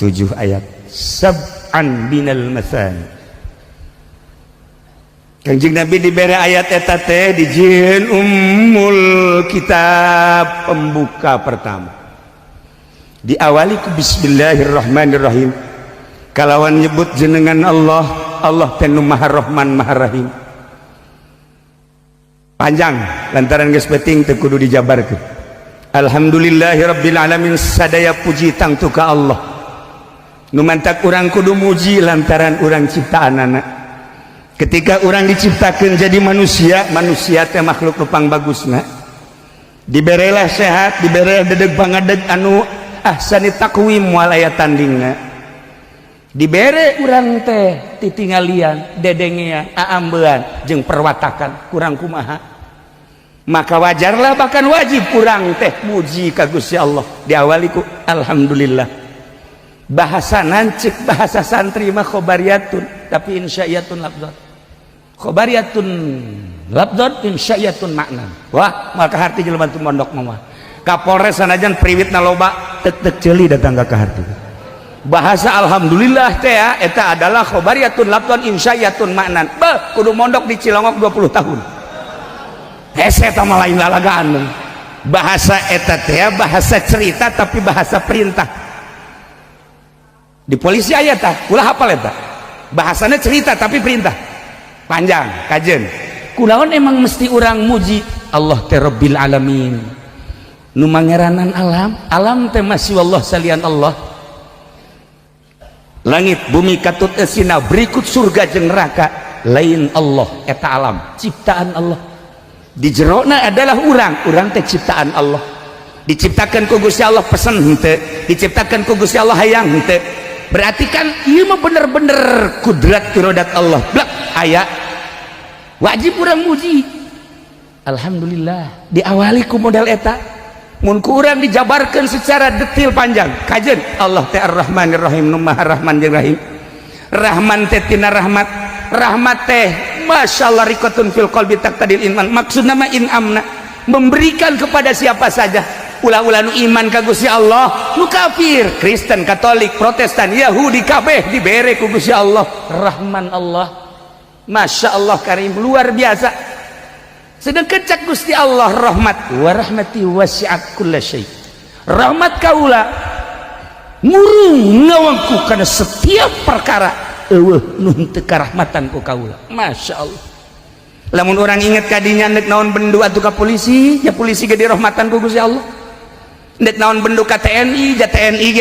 Tujuh ayat, sab'an minal mathani. Kanjeng Nabi diberi ayat eta teh, dijieun ummul kitab, pembuka pertama. Diawali ku bismillahirrahmanirrahim, kalawan nyebut jenengan Allah. Allah teh nu Maha Rahman, Maha Rahim. Panjang, lantaran geus penting teu kudu dijabarkeun. Alhamdulillahirabbil alamin, sadaya puji tangtu ka Allah. Nu mantak urang kudu muji lantaran urang ciptaanana. Ketika orang diciptakan jadi manusia, manusia teh makhluk nu pangbagusna. Diberelah sehat, diberelah dedeg pangadeg anu ahsani taqwim, moal aya tandingna. Dibere urang teh titingalian, dedengean, aambean jeung perwatakan kurang kumaha. Maka wajarlah, bahkan wajib urang teh muji ka Gusti Allah. Diawali ku alhamdulillah. Bahasa nancik, bahasa santri mah khobariyatun tapi insya'iyatun lafdzan, khobariyatun lafdzan, insya'iyatun makna. Wah, maka harti jelema teu mondok mah. Kapolres sanajan priwitna loba, tek tek ceuli datang ka harti. Bahasa alhamdulillah teh ya, eta adalah khobariyatun lafdzan, insya'iyatun maknan. Beh, kudu mondok di Cilongok 20 tahun hese eta mah, lain lalagaan. Bahasa eta teh bahasa cerita tapi bahasa perintah. Di polisi aya tah, ulah hafal eta. Bahasanya cerita tapi perintah. Panjang kajen. Kunaon emang mesti urang muji Allah teh Rabbil alamin, nu mangeranan alam? Alam teh masih Allah, salian Allah. Langit bumi katut esina, berikut surga jeung neraka, lain Allah. Eta alam ciptaan Allah. Di jerona adalah urang. Urang teh ciptaan Allah, diciptakan ku Gusti Allah. Pesen henteu? Diciptakan ku Gusti Allah, hayang henteu? Berarti kan ieu mah bener-bener kudrat irodat Allah. Blak aya, wajib urang muji alhamdulillah. Diawali ku modal eta. Mun ku urang dijabarkan secara detail panjang kajen, Allah teh Ar-Rahmanir Rahim, nu Maha Rahman jeung Rahim. Rahman teh tina rahmat. Rahmat teh masyaallah, riqatun fil qalbi taqtadil iman. Maksudna mah inamna, memberikan kepada siapa saja. Ulah-ulah nu iman ka Gusti Allah, nu kafir, Kristen, Katolik, Protestan, Yahudi, kabeh dibere ku Gusti Allah. Rahman Allah, Masya Allah, Karim, luar biasa. Sedangkan cak Gusti Allah rahmat, wa rahmati wasi'at kulla syai, rahmat kaula ngurung ngawangku karena setiap perkara. Eueuh nu henteu karahmatan ku kaula. Masya Allah. Lamun orang inget kadinya, nek naon bendu atuh ka polisi, ya polisi ge dirahmatan ku Gusti Allah. Nek naon bendu ka TNI, ja TNI ge.